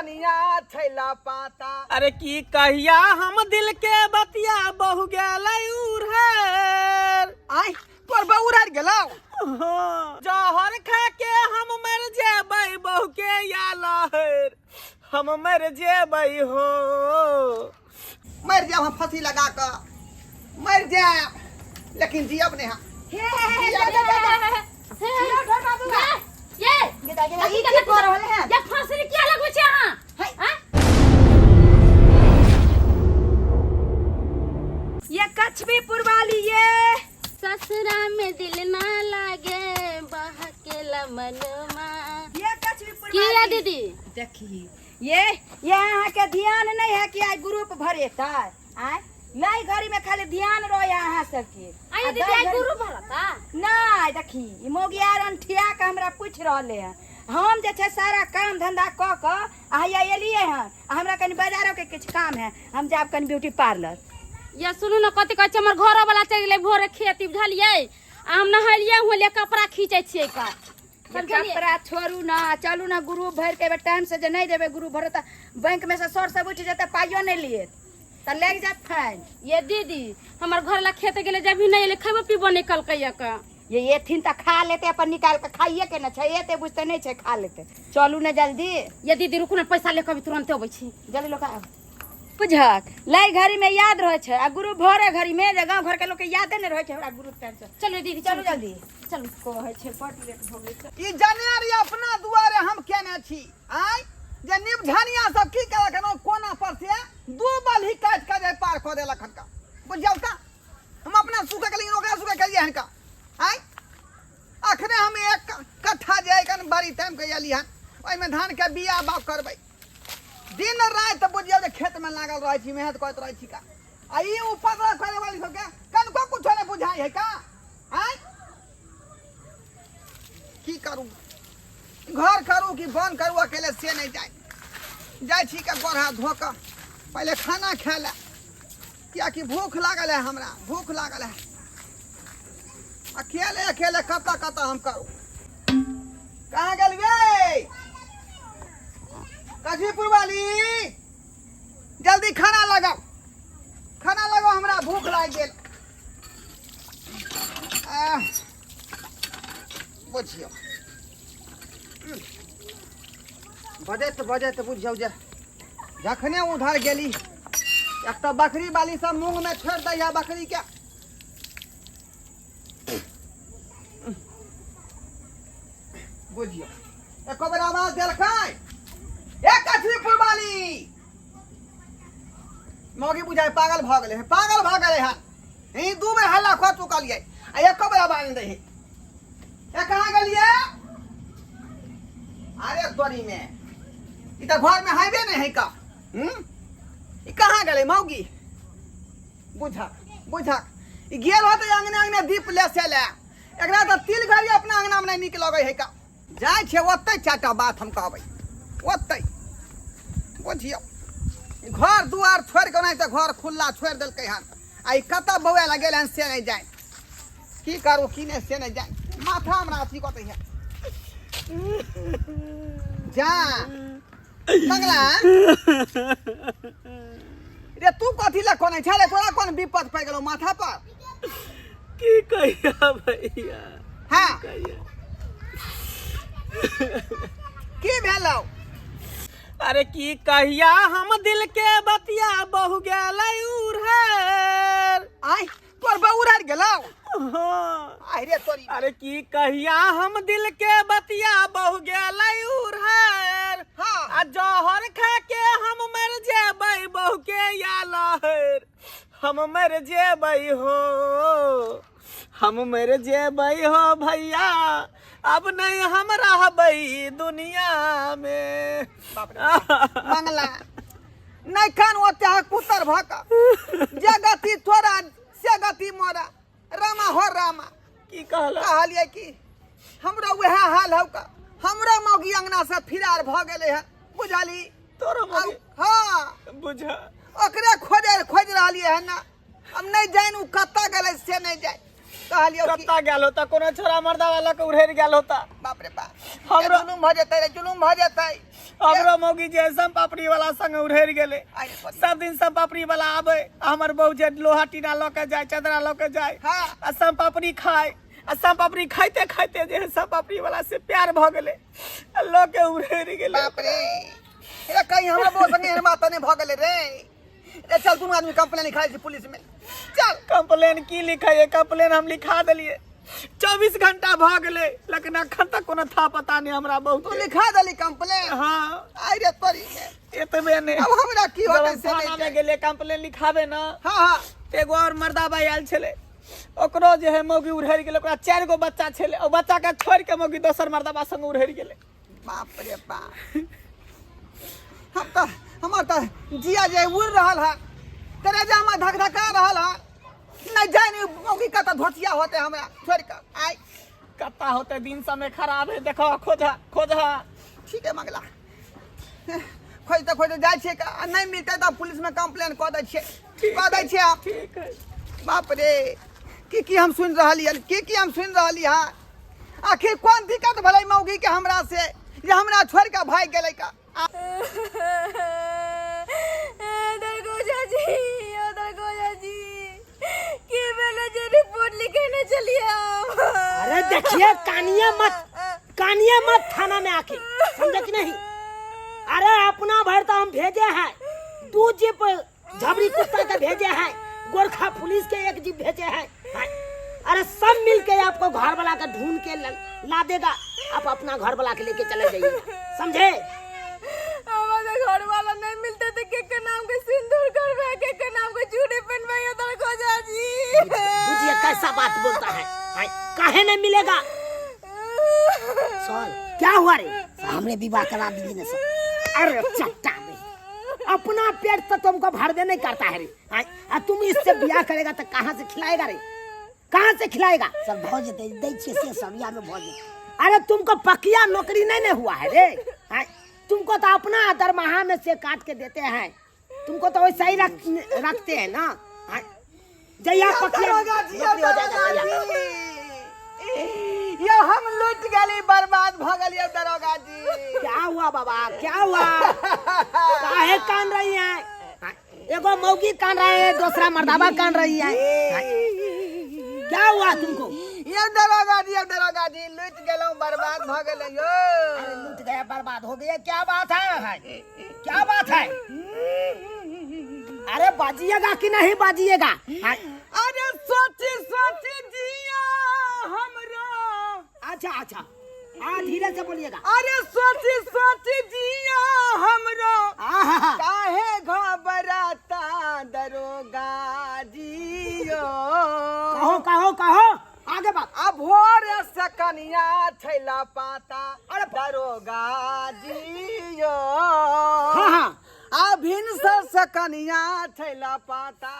धनिया छैला पाता। अरे की कहिया हम दिल के बतिया बहु गेलै उड़हर। आय तोर बहु उड़हर गेलौ? हाँ, जहर खा के हम मर जेबै बहु के या लहर, हम मर जेबै हो। मर जाब हम फांसी लगा कऽ, मर जाब लेकिन जियब नहीं हम। हे हे हे जा जा जा जा ढोर बाबू ये गेदा गेदा ई की कर रहल है? ये फांसी किया लगबै छै अहाँ? हैं? ये कछबी पुरवाली ये ससुरा में दिल ना लागे बहकेला मनमा। ये कछबी की या पुरवाली दीदी? देखी ये अहाँ के ध्यान नहीं है कि आई ग्रुप भरेतै? आय नहीं घड़ी में खाली ध्यान रहे अहाँ सबके। आई आ दीदी दस आई घड़ी- गुरु भरता नहीं देखी ई मोगियार अंठिया के हमरा पूछ रहले हैं। हम जे छै सारा काम धंधा कऽ कऽ आ हैया एलियै हन, आ हमरा कनि बाजारो के किछु काम है, हम जायब कनि ब्यूटी पार्लर। या सुनू ने, कथी कहै छै, हमर घरो वाला चलि गेलै भोरे खेती, बुझलियै? आ हम नहेलियै हुएलियै, कपड़ा खींचै छियै का समझलियै? कपड़ा छोड़ू ना, चलू ना ग्रुप भरि के। टाइम से जे नहीं देबै ग्रुप भरे तऽ बैंक में से सर सब उठि जेतै, पाइयो नहीं लिए तऽ लागि जायत फाइन। ये दीदी, हमर घर ला खेत गेलै, जब भी नहि एलै, खैबो पीबो नहि कलकै का। ये एथिन तऽ खा लेतै अपन निकालि कऽ, खाइए के ने छै, एते बुझते नहि छै, खा लेतै। चलू ने जल्दी। ये दीदी रुकू ने, पैसा ले कऽ अभी तुरन्ते अबै छी। जल्दी लोक आउ। बुझक लाई घड़ी में याद रहे छै आ गुरु भरे घड़ी में जे गांव घर के लोग के यादे नहीं रहे छै हमरा गुरु टाइम से। चलू दीदी, चलू जल्दी। चलू। कहै छै बड लेट भऽ गेल। ई जनेर अपना दुआरे हम केने छी। आय जे निबझनिया सब की केलक हन, कोना पर से दू बलही काटि कऽ जे पार कऽ देलक हन का। बुझियौ तऽ हम अपना सुखै के लेकिन ओकरा सुखै के लिए हन का। आय अखने हम एक कट्ठा जे कन बड़ी टाइम के एली हन, ओहिमे धान के बिया बाग करबै। दिन राति बुझियौ जे खेत में लागल रहै छी, मेहनत करैत रहै छी का। आ ई उपद्रव करे वाली सबके कनको कुछो नहि बुझाइ है का। आय की करू, घर करू कि बन करू अकेले से नहीं जाए। जाइ छी के गोड़ हाथ धो कऽ पहिले खाना खाय लए, कियाकि भूख लागल है, हमरा भूख लागल है। अकेले अकेले कतऽ कतऽ हम करू। कहाँ गेलियै कझीपुर वाली? जल्दी खाना लगाओ, खाना लगाओ, हमरा भूख लागि गेल। आह, बुझियौ बजैत बजैत बुझियौ जे जखने उधर गेली, एक तऽ बकरी वाली सब मूंग में छोड़ि दैया बकरी के। बुझियौ एको बेर आवाज देलकै एक कछरीपुर वाली मौगी बुझाइ पागल भऽ गेलै हँ, पागल भऽ गेलै हँ। ई दू बेर हल्ला कऽ चुकलियै आ एको बेर आवाज नहि दै है। ए कहाँ गेलियै? अरे तोरी में ई तऽ घर में हैबे नहि है का। ई कहाँ गेलै मौगी? बुझक बुझक ई गेल होतै अंगने अंगने दीप लेसे ले। एकरा तऽ तिल घड़ी अपना अंगना में नहि नीक लगै है का। जाइ छै ओतै चारिटा बात हम कहबै ओतै। बुझियौ घर दुआर छोड़ि कऽ ओनाहिते घर खुल्ला छोड़ि देलकै हन, आ ई कतऽ बौआए लए गेल हन से नहि जानि। की करू की नहि से नहि जानि, माथा हमरा अथी कऽ दैए। जा मंगला रे, तू कथी लए कोनै छै रे? तोरा कोन विपद पड़ि गेलौ माथा पर? की कहिया भैया? हाँ। कहिया की भेलौ? अरे की कहिया हम दिल के बतिया बहु गेलै उड़हर। आय तोर बहु उड़हर गेलौ? हाँ। आय रे तोरी। अरे की कहिया हम दिल के बतिया बहु गेलै उड़हर। हाँ। आ जहर खा के हम मर जेबै बहु के या लहर, हम मर जेबै हो, हम मर जेबै हो भैया, अब नहीं हम रहबै दुनिया में। बाप रे मंगला नहीं खान ओते हक पुतर भक जे गति तोरा से गति मोरा। रामा हो रामा। की कहला? कहलियै कि हमरो वएह हाल हौ का, हमरो मौगी अंगना से फिरार भऽ गेलै हन, बुझली? तोरो मौगी? हाँ। बुझा ओकरे खोजे खोजि रहलियै हन ना, हम नहीं जानि उ कतऽ गेलै से नहीं जानि। कहलियौ कि कत्ता गेल होता कोनो छोरा मर्दा वाला के उड़ेर गेल होता। बाप रे बाप, हमरो- जुलुम भऽ जेतै रे, जुलुम भऽ जेतै। हमरो मौगी जे सम पापड़ी वाला संग उड़ेर गेलै। आइ रे परी। सब दिन सम पापड़ी वाला आबै आ हमर बहू जे लोहा टीना लऽ के जाय, चदरा लऽ के जाय आ सम पापड़ी खाय, आ सम पापड़ी खाइते खाइते जे है सम पापड़ी वाला से प्यार भऽ गेलै आ लऽ के उड़ेर गेलै। बाप रे, रे कहीं हमरा बहू संगे एहन बात नहि भऽ गेलै रे। रे चल, दुनू आदमी कंप्लेन लिखाइ छी पुलिस में, चल। कंप्लेन की लिखाइए? कंप्लेन हम लिखा देलिए, 24 घंटा भऽ गेलै, लेकिन अखन तक कोनो था पता नहि हमरा बहुत। तू लिखा देली कंप्लेन? हाँ। आइ रे तोरी के। एतबे नहि, अब हमरा की जब होतै हम से नहि थाना में जानि। गेलियै कंप्लेन लिखाबे ना, हाँ हाँ तऽ एगो और मर्दा भाई आयल छलै, ओकरो जे है मौगी उड़हरि गेलै। ओकरा 4 गो बच्चा छलै, ओ बच्चा के छोड़ि के मौगी दोसर मर्दबा संग उड़हरि गेलै। बाप रे बाप, हम तऽ हमर तऽ जिया जे उड़ रहल है, करेजा में धक धका रहल है। नहीं जानि मौगी कतऽ धोतिया होते हमरा छोड़ कऽ। आइ कत्ता होते, दिन समय खराब है, देखो खोजा खोजा। ठीक है मंगला, खोजते खोजते जाइ छियै आ नहि मिलतै तऽ पुलिस में कंप्लेन कऽ दै छियै, कऽ दै छियै हम। ठीक है। बाप रे, की की हम सुनि रहलियै, की की हम सुनि रहली हँ। आखिर कोन दिक्कत भेलै मौगी के हमरा से जे हमरा छोड़ि कऽ भागि गेलै का? दरगोजा जी, ओ दरगोजा जी, की भेलै जे रिपोर्ट लिखेने छलियै हम? अरे देखिए, कानिए मत, कानिए मत थाना में आके, समझे कि नहीं? अरे अपना भर तो हम भेजे हैं, 2 जीप झबरी कुत्ता के भेजे हैं, गोरखा पुलिस के 1 जीप भेजे हैं। अरे सब मिल के आपको घर वाला के ढूंढ के ला देगा, आप अपना घर वाला के लेके चले जाइए, समझे? हमारा घर वाला नहीं मिलते तो के के नाम के सिंदूर करबे, के के नाम के चूड़ी पहनबे दरगोजा जी? बुझिए कैसा बात बोलता है। हाय, काहे नहीं मिलेगा? सर क्या हुआ रे? हमने विवाह करा दी ना सर। अरे चट्टा में अपना पेट तो तुमको भर दे नहीं करता है रे। हाय, आ तुम इससे ब्याह करेगा तो कहाँ से खिलाएगा रे, कहाँ से खिलाएगा? सर भऽ जेतै, दै छियै से सब या में भऽ जेतै। अरे तुमको पकिया नौकरी नहीं नहीं हुआ है रे। हाय, तुमको तो अपना दरमाहा में से काट के देते हैं, तुमको तो वैसा ही रखते हैं ना। हाय, जया पकिया दरोगा जी, नौकरी हो जाएगा दरोगा तैया। जी, यो हम लूट गेली, बर्बाद भ गेली दरोगा जी। क्या हुआ बाबा, क्या हुआ? काहे कान रही है? एगो मौगी कान रहे है, दूसरा मर्दाबा कान रही है। क्या हुआ तुमको? ये दरोगा जी, ये दरोगा जी, लूट गेलौं, बर्बाद भ गेलै यो। अरे लूट गया, बर्बाद हो गया, क्या बात है भाई, क्या बात है? अरे बाजिएगा कि नहीं बाजिएगा? अरे सोची सोची जिया हमरो। अच्छा अच्छा, हाँ धीरे से बोलिएगा। अरे सोची सोची जिया हमरो आहा। काहे घबराता दरोगा जियो। कहो कहो कहो आगे बात। अब भोर से कनिया छैला पाता। अरे दरोगा जियो। हाँ हाँ। आ भिनसर से कनिया छैला पाता।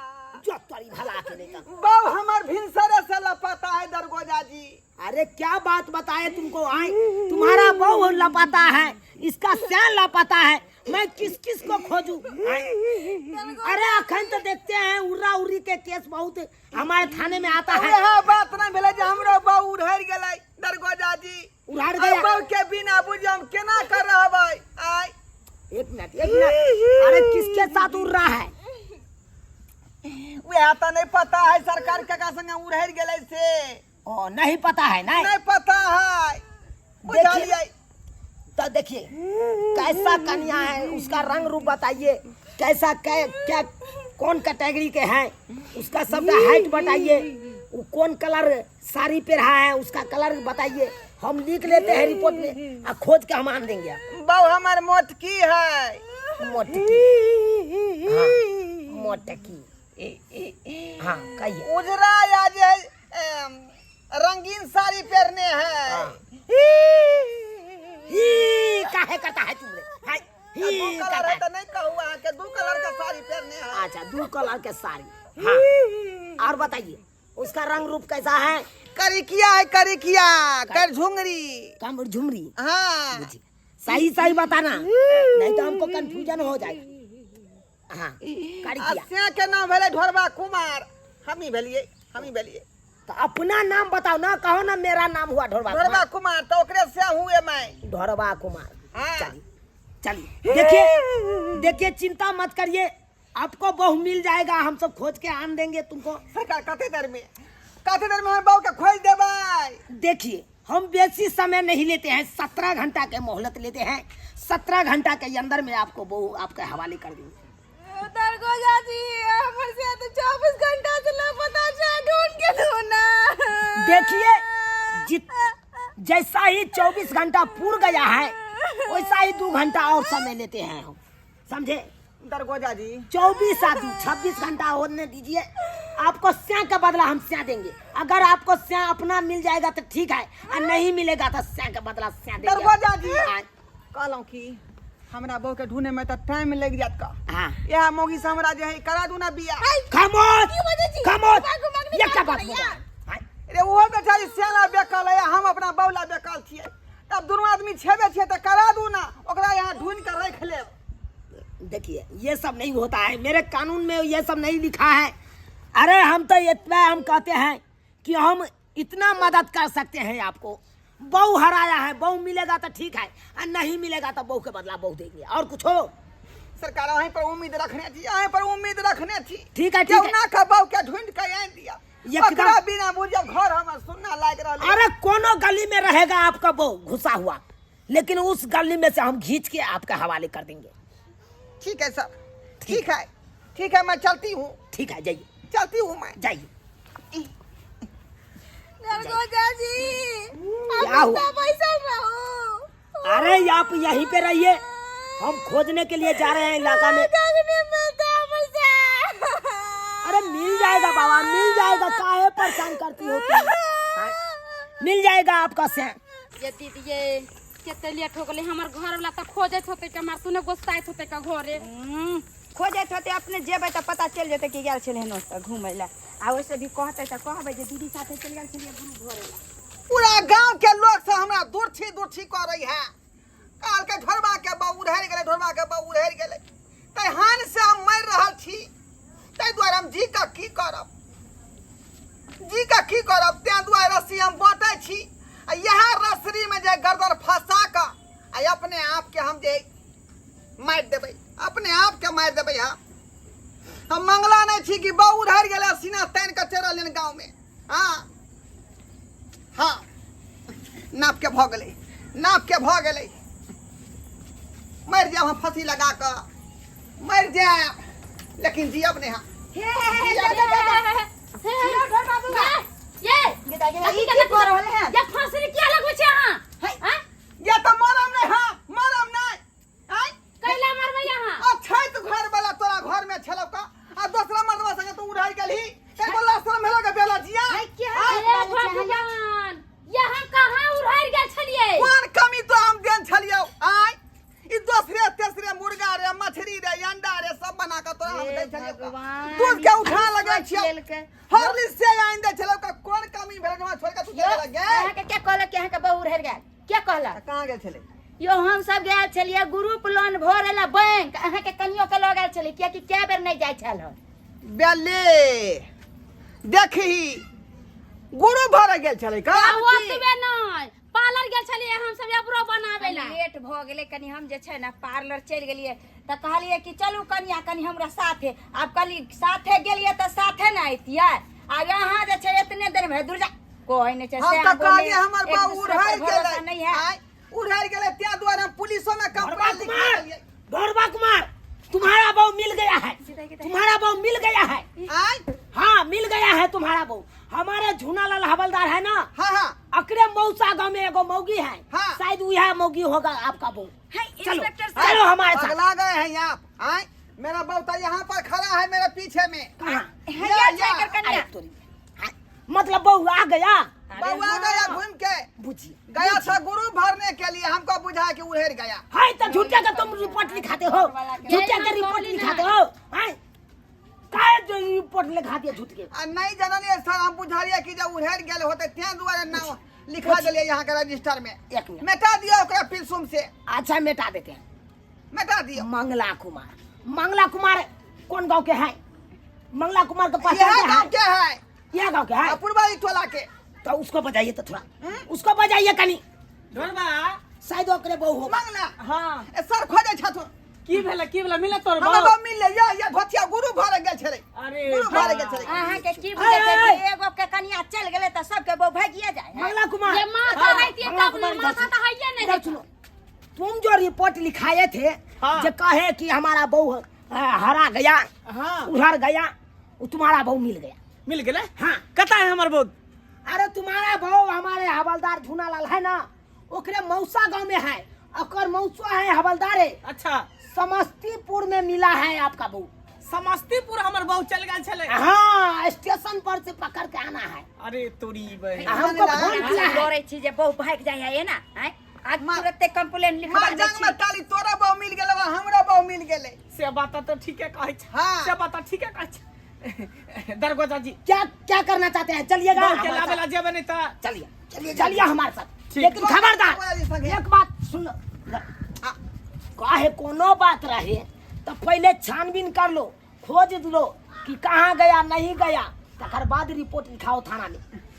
जो तोरी भला के लेकर। बहु हमर भिनसर से लपाता है दरगोजा जी। अरे क्या बात बताए तुमको, आए तुम्हारा बहू लपाता है, इसका श्यान लपाता है, मैं किस किस को खोजूं? अरे अखन तो देखते हैं उर्रा उर्री के केस बहुत हमारे थाने में आता है। यह बात नहीं भेलै जे हमरो बहू उड़हरि गेलै दरगोजा जी। उड़हर आ गया? बहू के बिना बुझे हम केना कर रहबै? आय एक मिनट एक मिनट, अरे किसके साथ उड़ रहा है? वह तो नहीं पता है सरकार के संगे उड़हरि गेलै से। ओ नहीं पता है ना? नहीं पता है। बुझलियै? तो देखिए कैसा कन्या है, उसका रंग रूप बताइए, कैसा क्या कौन कैटेगरी के हैं, उसका सबका हाइट बताइए, वो कौन कलर साड़ी पहन रहा है उसका कलर बताइए, हम लिख लेते हैं रिपोर्ट में और खोज के हम आन देंगे। बहु हमार मोटकी है। मोटकी, हाँ, मोटकी, हाँ कहिए। उजरा या जे रंगीन साड़ी पहनने है। हाँ। ही काहे करता है तुमने? हाय, ही दू कलर करता है है। तो नहीं कहूँ अहाँ के, 2 कलर का साड़ी पहनने है। अच्छा 2 कलर के साड़ी, हाँ। और बताइए उसका रंग रूप कैसा है? करिकिया है, करिकिया, कर झुंगरी। कमर झुमरी। हाँ। बुझी। सही सही बताना, नहीं तो हमको कंफ्यूजन हो जाएगा। हाँ, करिकिया। आ के नाम भेलै ढोरबा कुमार, हमी भेलियै, हमी भेलियै। तो अपना नाम बताओ ना, कहो ना मेरा नाम हुआ ढोरबा ढोरबा कुमार। कुमार तो ओकरे से हुए मैं। ढोरबा कुमार। हाँ। चलिए चलिए, देखिए देखिए, चिंता मत करिए, आपको बहू मिल जाएगा, हम सब खोज के आन देंगे तुमको। सरकार कते देर में, कते देर में हम बहू के खोज देबै? देखिए हम बेसी समय नहीं लेते हैं, 17 घंटा के मोहलत लेते हैं, 17 घंटा के अंदर में आपको बहू आपके हवाले कर देंगे। दरगोजा जी हमर से तो 24 घंटा से लापता छै, ढूंढ के दो ना। देखिए जैसा ही 24 घंटा पूर गया है वैसा ही 2 घंटा और समय लेते हैं हम, समझे? दरगोजा जी 24 आदमी 26 घंटा होने दीजिए, आपको स्या का बदला हम स्या देंगे। अगर आपको स्या अपना मिल जाएगा तो ठीक है, और नहीं मिलेगा तो स्या का बदला स्या देंगे। दरगोजा जी हाँ। कहलहुँ कि हमरा बहू के ढूंढे में तो टाइम लग जात का। हाँ। यह मौगी से हमरा जे है करा दू ना बियाह। खामोश खामोश, घुमा ये क्या बात बोल रहा है? हाँ? रे वो बेचारी स्याला बेकल है, हम अपना बौला बेकल छियै, तब दुनू आदमी छेबे छियै तऽ करा दू ना, ओकरा यहाँ ढूंढ के राखि लेब। देखिए ये सब नहीं होता है, मेरे कानून में ये सब नहीं लिखा है। अरे हम तो इतना हम कहते हैं कि हम इतना मदद कर सकते हैं आपको, बहू हराया है, बहू मिलेगा तो ठीक है, और नहीं मिलेगा तो बहू के बदला बहू देंगे, और कुछ हो? सरकार अहीं पर उम्मीद रखने छी, अहीं पर उम्मीद रखने छी। ठीक है, ठीक है। ना का बहू के ढूंढ के आनि दिया, एकदम। ओकरा बिना बुझे घर हमर सुन्ना लागि रहल। अरे कोनो गली में रहेगा आपका बहू घुसा हुआ, लेकिन उस गली में से हम खींच के आपके हवाले कर देंगे। ठीक है सर, ठीक है, ठीक है, मैं चलती हूँ। ठीक है, जाइए। चलती हूँ मैं। जाइए। दरगोजा जी क्या आप हुआ? पैसा रहो। अरे आप यहीं पे रहिए, हम खोजने के लिए जा रहे हैं इलाका में। नहीं मिलता हमसे। अरे मिल जाएगा बाबा, मिल जाएगा, काहे परेशान करती हो तुम? हाँ? मिल जाएगा आपका से। ये दीदी ये कते लेट हो गेलै, हमर घर वाला तऽ खोजैत होतै के हमरा सुने गोस्साइत होतै के घरे। खोजैत होतै, अपने जेबै तऽ पता चलि जेतै कि गेल छलै हन ओतऽ घुमै लए। आ ओइसे भी कहतै तऽ कहबै जे दीदी साथे चलि गेल छलियै गुरु घरे लए। पूरा गांव के लोग सब हमरा दुर्छी दुर्छी करै है, कहलकै ढोरबा के बहू उड़हरि गेलै, ढोरबा के बहू उड़हरि गेलै, तहन से हम मरि रहल छी, ताहि दुआरे हम जी के की करब, जी के की करब, ताहि दुआरे रस्सी हम बाँटै छी, आ इएह रस्सी में जे गर्दन फंसा कऽ आ अपने आप के हम जे मारि देबै, अपने आप के मारि देबै। हम मंगला नहीं छी कि बहू उड़हरि गेलै, सीना तानि कऽ चलि रहलै गाँव में। हाँ हाँ, नाप के भऽ गेलै, नाप के भऽ गेलै, मरि जायब हम फांसी लगा कऽ, मरि जायब, लेकिन जियब नहि हम। हे हे हे, जा जा जा जा। ये गेदा गेदा, ई की कऽ रहल है? ये फांसी किया लगबै छै अहाँ? हैं? ये तऽ मरम नहि हम, मरम नहि। आँय? कैला मरबै अहाँ? अछैत घर वाला तोरा घर में छलौ का, आ दोसरा मर्दवा संगे तू उड़ाइ गेलही, ते बोला शरम भेलौ के बेला जिया। हे भगवान, ये हम कहाँ उड़ाइ गेल छलियै? कोन कमी तो हम देन छलियौ? आँय, ई दोसरे तेसरे मुर्गा रे, मछली रे, अंडा रे, सब बना के तोरा हम दै छलियौ का। भगवान, दूध के उठा लगे सोचि छियौ, लेलकै। हरली से आनि दै छलौ का, कोन कमी भेल हमरा छोड़ के तू चलि गेलऽ गे? अहाँके के कहलक कि अहाँके बहू उड़हरि गेल? के कहलक? कहाँ गेल छलै? यो हम सब गेल छलियै ग्रुप लोन भरे ला बैंक, अहाँके कनियो के लऽ गेल छलियै, कियाकि कए बेर नहि जाइ छल हम। बेले देखही गुरु भरे गेल छलै का? आ ओतबे नहि, पार्लर गेल छलियै हम सब एबरो बनाबै ला। लेट भऽ गेलै कनि, हम जे छै ने पार्लर चलि गेलियै तऽ कहलियै कि चलू कनिया कनि हमरा साथे। आब कहली साथे गेलियै तऽ साथे ने अइतियै। आब अहाँ जे छै एतने देर मे दुर्जा कोइ नहि छै। हम से तऽ अहाँ बोलने कहलियै हमर एक बाबू दूसरे पर उड़हरि भरोसा गेलै। नहीं है। आँय, उड़हरि गेलै ताहि दुआरे हम पुलिसो में ढोरबा कंप्लेन लिखा कुमार, देलियै। ढोरबा कुमार, तुम्हारा बहू मिल गया है, तुम्हारा बहू मिल गया है। आँय? हाँ मिल गया है तुम्हारा बहू। हमारे झूनालाल हवलदार है ना, हाँ हाँ, अकरे मौसा गांव में एगो मौगी है, हाँ। शायद वह मौगी होगा आपका बहू। है, चलो इंस्पेक्टर साहब। चलो हमारे साथ। पगला गए हैं आप। आँय, मेरा बहू तो यहाँ पर खड़ा है मेरे पीछे में। कहाँ? है, या, या, या। एकर कनिया। अरे तोरी, हाँ, मतलब बहू आ गया? बहू आ गया घूम के, बुझी गया था गुरु भरने के लिए, हमको बुझा कि उड़ेर गया। हाय तो झूठे का तुम रिपोर्ट लिखाते हो, झूठे का रिपोर्ट लिखाते हो। हाय काहे जो रिपोर्ट लिखा दिया झूठ के? आ नहीं जनलिए सर, हम बुझलिए कि जब उड़ेर गेल होते तें दुआरे नाम लिखा देलिए यहाँ के रजिस्टर में। एक मिनट। मिटा दिया ओकरा पिलसुम से। अच्छा मिटा देते हैं, मिटा दियो। मंगला कुमार, मंगला कुमार कौन गांव के है? मंगला कुमार के पास यह गांव के है। यहाँ गांव के है आ पुरवारी टोला के तो उसको बजाइए तो थोड़ा उसको बजाइए कनी ढोरबा शायद ओकरे बहू होगा मंगला हाँ ए सर खोजे छथुन की भेला की भेला मिला तोर हमरा बहू बहू मिलले या या धोतिया गुरु भरे गेल छलै अरे गुरु भरे गेल छलै अहाँ के की आय, बुझै छै आय, कि एगो के कनिया चल गेलै तऽ सबके बहू भागिए जाय है मंगला कुमार ये माथा रहितियै मंगला तब ने कुमार, इधर माथा सुनो। तऽ हइये नहि इधर सुनो तुम जो रिपोर्ट लिखाए थे हाँ। जो कहे कि हमारा बहू हरा गया हाँ उधर गया वो तुम्हारा बहू मिल गया मिल गेलै हाँ। कता है हमर बहू अरे तुम्हारा बहू हमारे हवलदार झूनालाल है ना ओकरे मौसा गांव में है ओकर मौसा है हवलदार है अच्छा समस्तीपुर में मिला है आपका बहू समस्तीपुर हमर बहू चल गेल छलै हाँ स्टेशन पर से पकड़ के आना है अरे तोरी बहन हमको फोन किया है डरै छी जे बहू भागि जाइ है ना आँय आज तुरते कंप्लेन लिखवा मार दै जंग छी में ताली तोरा बहू मिल गेलै आ हमरा बहू मिल गेलै से बात तऽ ठीके कहै छै हाँ। से बात तऽ ठीके कहै छै दरगोजा जी क्या क्या करना चाहते हैं चलिएगा बहू के हमारे लाबे साथ। ला जेबै नहि तऽ चलिए चलिए चलिए हमारे साथ ठीक। लेकिन खबरदार बोला जी एक बात सुन लो काहे कोनो बात रहे तो पहले छानबीन कर लो खोज लो कि कहाँ गया नहीं गया तकर बाद रिपोर्ट लिखाओ थाना में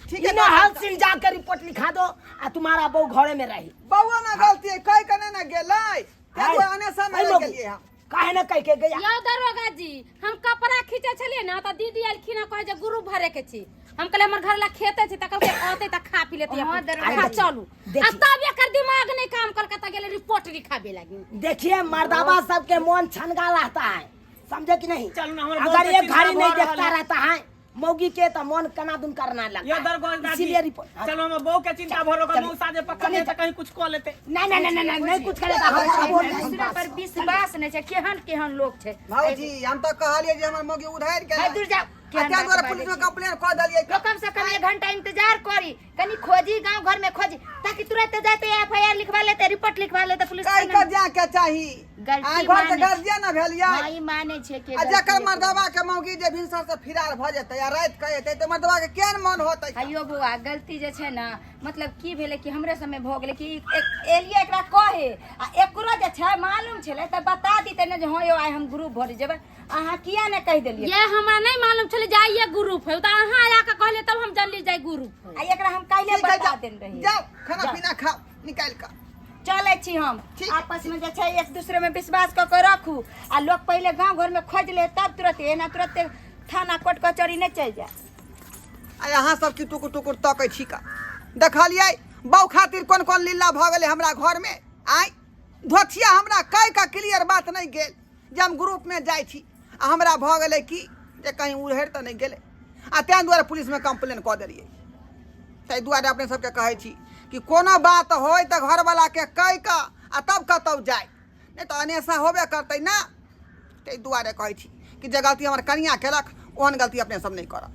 ठीक है, इना हल सिंह जाकर रिपोर्ट लिखा दो आ तुम्हारा बहू घरे में रही बउआ ना गलती है कह के नहीं ना गेलै ते दुआरे अने समय ऐ लोग, गेलियै हम काहे ना कह के गया यौ दरोगा जी हम कपड़ा खींचे छलियै ने तऽ दीदी एलखिन हँ कहै जे ग्रुप भरे के छी हम कहलियै हमर घर ला खेते छै तऽ कहलकै औतै तऽ खा पी लेतै हाँ, अपन। दरोगा खा जी। चलू आ देखिए। तब एकर दिमाग नहि काम कलकै तऽ गेलै रिपोर्ट लिखाबे लागी देखिए मर्दाबा सबके मन छनगा रहता है समझे कि नहीं चलू ना, हमर अगर बहुत एक चिंता घड़ी नहीं भऽ रहल देखता है। रहता है मौगी के तो मन कना दुन करना लगता यो है। दरगोजा जी इसीलिए रिपोर्ट हाँ, चलो हमर बहू के चिंता भरो चलिए। मौसा जे पकड़ चलिए। ले तऽ कहीं कुछ कऽ लेतै नहीं नहीं नहीं नहीं नहीं कुछ करेगा हम बोल रहे हैं। दूसरा पर विश्वास नहि छै केहन केहन लोक छै भौजी हम तऽ कहलियै जे हमर मौगी उधारि है गेलै दूर जाओ आ केहन ताहि बात दुआरे बाजै पुलिस में छी। कंप्लेन कऽ देलियै तो कम से कम एक घंटा इंतजार करी कनी खोजी गांव घर में खोजी ताकि तुरंत जाते एफ I R लिखवा लेते रिपोर्ट लिखवा लेते पुलिस कहि थाना कऽ जाके चाही गलती आइ घर के मानै गार्जियन ने भेलियै हाँ, ई मानै छै कि आ जकर गलती मर्दबा के मौगी जे भिनसर से फिरार भऽ जेतै आ राति के एतै तऽ मर्दबा के केहन मन होतै अयो बौआ गलती जे छै ने मतलब की भेलै कि हमरे समय भऽ गेलै कि एलियै एकरा कहे आ एकरो जे छै मालूम छलै तऽ बता दितै ने जे हँ यौ आइ हम ग्रुप भरि जेबै अहाँ किया ने कहि देलियै ये हमरा नहीं मालूम छलै जाइए ग्रुप है तऽ अहाँ आके कहलियै तब हम जानली जाय ग्रुप है आ एकरा हम काल्हि ठीक है, बता जाउ देने रहियै जाउ खाना पीना खाओ निकालि कऽ चलै छी हम ठीक। आपस में जे छै एक दूसरे में विश्वास कऽ के रखू आ लोग पहिले गांव घर में खोज ले तब तुरंत एना तुरंत थाना कोर्ट कचहरी नहि चलि जाय आ अहाँ सब की टुकुर टुकुर तकै छी का देखलियै बहू खातिर कोन कोन लीला भऽ गेलै हमरा घरमे आँय धोथिया हमरा कहि कऽ क्लियर बात नहि गेल जे हम ग्रुपमे जाइ छी आ हमरा भऽ गेलै की जे कहीं उड़हरि तऽ नहि गेलै आ ताहि दुआरे पुलिसमे कम्प्लेन कऽ देलियै ताहि दुआरे अपने सबके कहै छी कि कोनो बात होय तऽ घरवलाके कहि कऽ आ तब कतहु जाय नहि तऽ अनेसा होबे करतै ने ताहि दुआरे कहै छी कि जे गलती हमर कनियाँ केलक ओहन गलती अपने सब नहि करब।